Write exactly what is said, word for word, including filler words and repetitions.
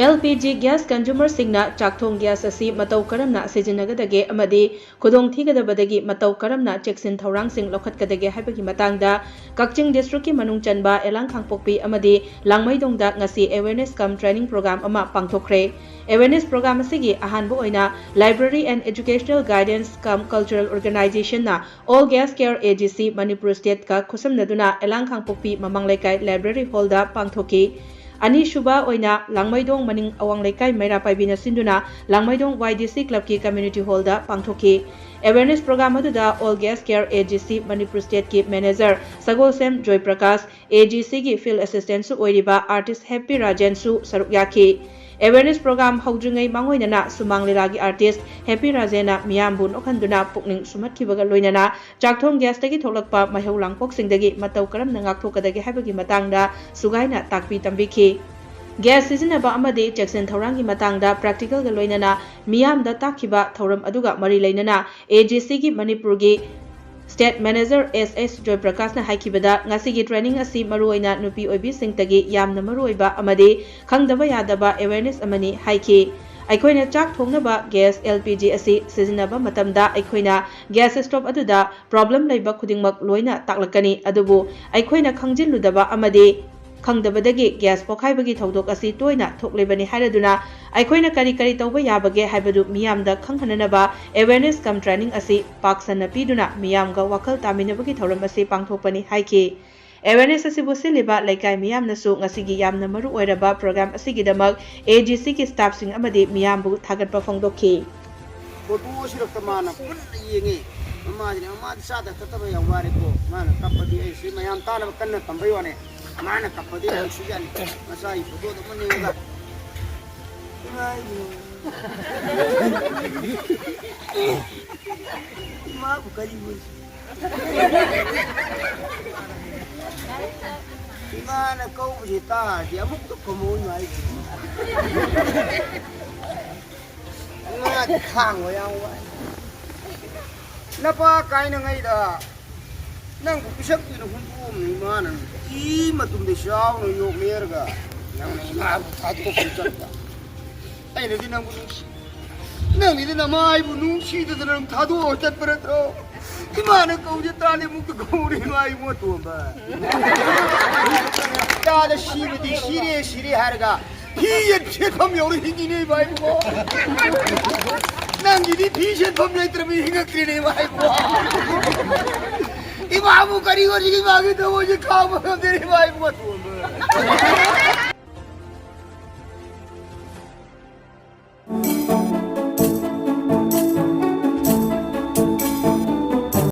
L P G gas ꯀꯟꯖꯨꯃꯔꯁꯤꯡꯅ ꯆꯥꯛꯊꯣꯡ gas ꯑꯁꯤ ꯃꯇꯧ ꯀꯔꯝꯅ ꯁꯤꯖꯤꯟꯅꯒꯗꯒꯦ ꯑꯃꯗꯤ ꯈꯨꯗꯣꯡꯊꯤꯒꯗꯕꯗꯒꯤ ꯃꯇꯧ ꯀꯔꯝꯅ ꯆꯦꯛꯁꯤꯟ ꯊꯧꯔꯥꯡꯁꯤꯡ ꯂꯧꯈꯠꯀꯗꯒꯦ ꯍꯥꯏꯕꯒꯤ ꯃꯇꯥꯡꯗ ꯀꯛꯆꯤꯡ ꯗꯤꯁꯇ꯭ꯔꯤꯛꯀꯤ ꯃꯅꯨꯡ ꯆꯟꯕ ꯑꯦꯂꯥꯡ ꯈꯥꯡꯄꯣꯛꯄꯤ ꯑꯃꯗꯤ ꯂꯥꯡꯃꯩꯗꯣꯡꯗ ꯉꯁꯤ awareness cum training program ꯑꯃ ꯄꯥꯡꯊꯣꯛꯈ꯭ꯔꯦ꯫ Awareness program ꯑꯁꯤꯒꯤ ꯑꯍꯥꯟꯕ ꯑꯣꯏꯅ Library and Educational Guidance cum Cultural Organizationꯅ All Gas Care A G C Manipur Stateꯀ ꯈꯨꯠꯁꯝꯅꯗꯨꯅ ꯑꯦꯂꯥꯡ ꯈꯥꯡꯄꯣꯛꯄꯤ ꯃꯃꯥꯡ ꯂꯩꯀꯥꯏ library hallꯗ ꯄꯥꯡꯊꯣꯛꯈꯤ꯫ ꯑꯅꯤꯁꯨꯕ ꯑꯣꯏꯅ ꯂꯥꯡꯃꯩꯗꯣꯡ ꯃꯅꯤꯡ ꯑꯋꯥꯡ ꯂꯩꯀꯥꯏ ꯃꯩꯔꯥ ꯄꯥꯏꯕꯤꯅ ꯁꯤꯟꯗꯨꯅ ꯂꯥꯡꯃꯩꯗꯣꯡ Y D C clubꯀꯤ community hallꯗ ꯄꯥꯡꯊꯣꯛꯈꯤ꯫ Awareness program ꯑꯗꯨꯗ All Gas Care A G C Manipur Stateꯀꯤ manager Sagolsem joy Prakash, A G Cꯒꯤ field assistantꯁꯨ ꯑꯣꯏꯔꯤꯕ artist Happy ꯔꯥꯖꯦꯟꯁꯨ ꯁꯔꯨꯛ ꯌꯥꯈꯤ꯫ Awareness program ꯍꯧꯗ꯭ꯔꯤꯉꯩ ꯃꯥꯡꯑꯣꯏꯅꯅ ꯁꯨꯃꯥꯡ ꯂꯤꯂꯥꯒꯤ artist Happy ꯔꯥꯖꯦꯟꯅ ꯃꯤꯌꯥꯝꯕꯨ ꯅꯣꯛꯍꯟꯗꯨꯅ ꯄꯨꯛꯅꯤꯡ ꯁꯨꯝꯍꯠꯈꯤꯕꯒ ꯂꯣꯏꯅꯅ ꯆꯥꯛꯊꯣꯡ ꯒ꯭ꯌꯥꯁꯇꯒꯤ ꯊꯣꯛꯂꯛꯄ ꯃꯩꯍꯧ ꯂꯥꯡꯄꯣꯛꯁꯤꯡꯗꯒꯤ ꯃꯇꯧ ꯀꯔꯝꯅ ꯉꯥꯛꯊꯣꯛꯀꯗꯒꯦ ꯍꯥꯏꯕꯒꯤ ꯃꯇꯥꯡꯗ ꯁꯨꯒꯥꯏꯅ ꯇꯥꯛꯄꯤ ꯇꯝꯕꯤꯈꯤ꯫ ꯒ꯭ꯌꯥꯁ ꯁꯤꯖꯤꯟꯅꯕ ꯑꯃꯗꯤ ꯆꯦꯛꯁꯤꯟ ꯊꯧꯔꯥꯡꯒꯤ ꯃꯇꯥꯡꯗ practicalꯒ ꯂꯣꯏꯅꯅ ꯃꯤꯌꯥꯝꯗ ꯇꯥꯛꯈꯤꯕ ꯊꯧꯔꯝ ꯑꯗꯨꯒ ꯃꯔꯤ ꯂꯩꯅꯅ A G Cꯒꯤ ꯃꯅꯤꯄꯨꯔꯒꯤ State Manager S S ꯖꯣꯏꯄ꯭ꯔꯀꯥꯁꯅ ꯍꯥꯏꯈꯤꯕꯗ, ꯉꯁꯤꯒꯤ training ꯑꯁꯤ ꯃꯔꯨꯑꯣꯏꯅ ꯅꯨꯄꯤ ꯑꯣꯏꯕꯤꯁꯤꯡꯇꯒꯤ ꯌꯥꯝꯅ ꯃꯔꯨꯑꯣꯏꯕ ꯑꯃꯗꯤ ꯈꯪꯗꯕ ꯌꯥꯗꯕ awareness ꯑꯃꯅꯤ ꯍꯥꯏꯈꯤ꯫ ꯑꯩꯈꯣꯏꯅ ꯆꯥꯛ ꯊꯣꯡꯅꯕ gas L P G ꯑꯁꯤ ꯁꯤꯖꯤꯟꯅꯕ ꯃꯇꯝꯗ ꯑꯩꯈꯣꯏꯅ gas stove ꯑꯗꯨꯗ problem ꯂꯩꯕ ꯈꯨꯗꯤꯡꯃꯛ ꯂꯣꯏꯅ ꯇꯥꯛꯂꯛꯀꯅꯤ, ꯑꯗꯨꯕꯨ ꯑꯩꯈꯣꯏꯅ ꯈꯪꯖꯤꯜꯂꯨꯗꯕ ꯑꯃꯗꯤ ꯈꯪꯗꯕꯗꯒꯤ gas ꯄꯣꯈꯥꯏꯕꯒꯤ ꯊꯧꯗꯣꯛ ꯑꯁꯤ ꯇꯣꯏꯅ ꯊꯣꯛꯂꯤꯕꯅꯤ ꯍꯥꯏꯔꯗꯨꯅ ꯑꯩꯈꯣꯏꯅ ꯀꯔꯤ ꯀꯔꯤ ꯇꯧꯕ ꯌꯥꯕꯒꯦ ꯍꯥꯏꯕꯗꯨ ꯃꯤꯌꯥꯝꯗ ꯈꯪꯍꯟꯅꯅꯕ awareness cum training ꯑꯁꯤ ꯄꯥꯛ ꯁꯟꯅ ꯄꯤꯗꯨꯅ ꯃꯤꯌꯥꯝꯒ ꯋꯥꯈꯜ ꯇꯥꯃꯤꯟꯅꯕꯒꯤ ꯊꯧꯔꯝ ꯑꯁꯤ ꯄꯥꯡꯊꯣꯛꯄꯅꯤ ꯍꯥꯏꯈꯤ꯫ Awareness ꯑꯁꯤꯕꯨ ꯁꯤꯜꯂꯤꯕ ꯂꯩꯀꯥꯏ ꯃꯤꯌꯥꯝꯅꯁꯨ ꯉꯁꯤꯒꯤ ꯌꯥꯝꯅ ꯃꯔꯨ ꯑꯣꯏꯔꯕ program ꯑꯁꯤꯒꯤꯗꯃꯛ A G Cꯒꯤ staffꯁꯤꯡ ꯑꯃꯗꯤ ꯃꯤꯌꯥꯝꯕꯨ ꯊꯥꯒꯠꯄ ꯐꯣꯡꯗꯣꯛꯈꯤ꯫ ꯐꯣꯇꯣꯁꯤꯔꯛꯇ ꯃꯥꯅ ꯃꯨꯟꯅ ꯌꯦꯡꯉꯤ꯫ ꯃꯃꯥꯁꯤꯅ, "ꯃꯃꯥꯗꯤ ꯆꯥꯗ ꯊꯛꯇꯕ ꯌꯥꯝ ꯋꯥꯔꯦꯀꯣ꯫ ꯃꯥꯅ ꯀꯞꯄꯗꯤ ꯑꯩ ꯁꯤ ꯃꯌꯥꯝ ꯇꯥꯅꯕ ꯀꯟꯅ ꯇꯝꯕꯩ ꯋꯥꯅꯦ꯫ ꯃꯥꯅ ꯀꯞꯄꯗꯤ ꯅꯨꯡꯁꯤꯖꯥꯠꯅꯤ꯫ ꯃꯆꯥꯒꯤ ꯐꯣꯇꯣꯗꯣ ꯃꯨꯟꯅ ꯌꯦꯡꯉꯒ, ꯏꯃꯥ, ꯏꯃꯥꯕꯨ ꯀꯔꯤꯕꯨ ꯏꯃꯥꯅ ꯀꯧꯕꯁꯦ ꯇꯥꯔꯗꯤ ꯑꯃꯨꯛꯇ ꯈꯨꯝꯃꯛꯎ ꯍꯥꯏꯁꯤꯅꯤ꯫ ꯉꯥꯗꯤ ꯈꯥꯡꯕ ꯌꯥꯝ ꯋꯥꯏ꯫ ꯅꯄꯥ ꯀꯥꯏꯅꯉꯩꯗ ꯅꯪꯕꯨ ꯄꯤꯁꯛ ꯄꯤꯛꯅ ꯍꯨꯟꯗꯣꯛꯑꯝꯅꯤ ꯏꯃꯥꯅ꯫ ꯏ ꯃꯇꯨꯝꯗ ꯆꯥꯎꯅ ꯌꯣꯛꯂꯦꯔꯒ ꯅꯪꯅ ꯏꯃꯥꯕꯨ ꯊꯥꯗꯣꯛꯑ ꯆꯠꯄ꯫ ꯑꯩꯅꯗꯤ ꯅꯪꯕꯨ ꯅꯨꯡꯁꯤ꯫ ꯅꯪꯒꯤꯗꯤ ꯅꯃꯥ ꯑꯩꯕꯨ ꯅꯨꯡꯁꯤꯗꯗꯅ ꯑꯗꯨꯝ ꯊꯥꯗꯣꯛꯑ ꯆꯠꯄ ꯅꯠꯇ꯭ꯔꯣ? ꯏꯃꯥꯅ ꯀꯧꯁꯦ ꯇꯔꯥꯅꯤꯃꯨꯛꯇ ꯀꯧꯔꯦ ꯏꯃꯥ ꯏꯕꯨꯡꯉꯣ ꯇꯣꯝꯕ꯫ ꯇꯥꯗ ꯁꯤꯕꯗꯤ ꯁꯤꯔꯦ ꯁꯤꯔꯦ ꯍꯥꯏꯔꯒ ꯐꯤ ꯌꯦꯠ ꯁꯦꯠꯐꯝ ꯌꯧꯔ ꯍꯤꯡꯉꯤꯅꯦ ꯏꯃꯥ ꯏꯕꯨꯡꯉꯣ꯫ ꯅꯪꯒꯤꯗꯤ ꯐꯤ ꯁꯦꯠꯐꯝ ꯂꯩꯇ꯭ꯔꯕꯅꯤ ꯍꯤꯡꯉꯛꯇ꯭ꯔꯦꯅꯦ ꯏꯃꯥ ꯏꯕꯨꯡꯉꯣ꯫ ꯏꯃꯥꯕꯨ ꯀꯔꯤ ꯑꯣꯏꯔꯤꯒꯦ ꯏꯃꯥꯒꯤ ꯊꯃꯣꯏꯁꯦ ꯈꯥꯡꯕ ꯉꯝꯗꯦꯅꯦ ꯏꯃꯥ ꯏꯕꯨꯡꯉꯣ ꯇꯣꯝꯕ꯫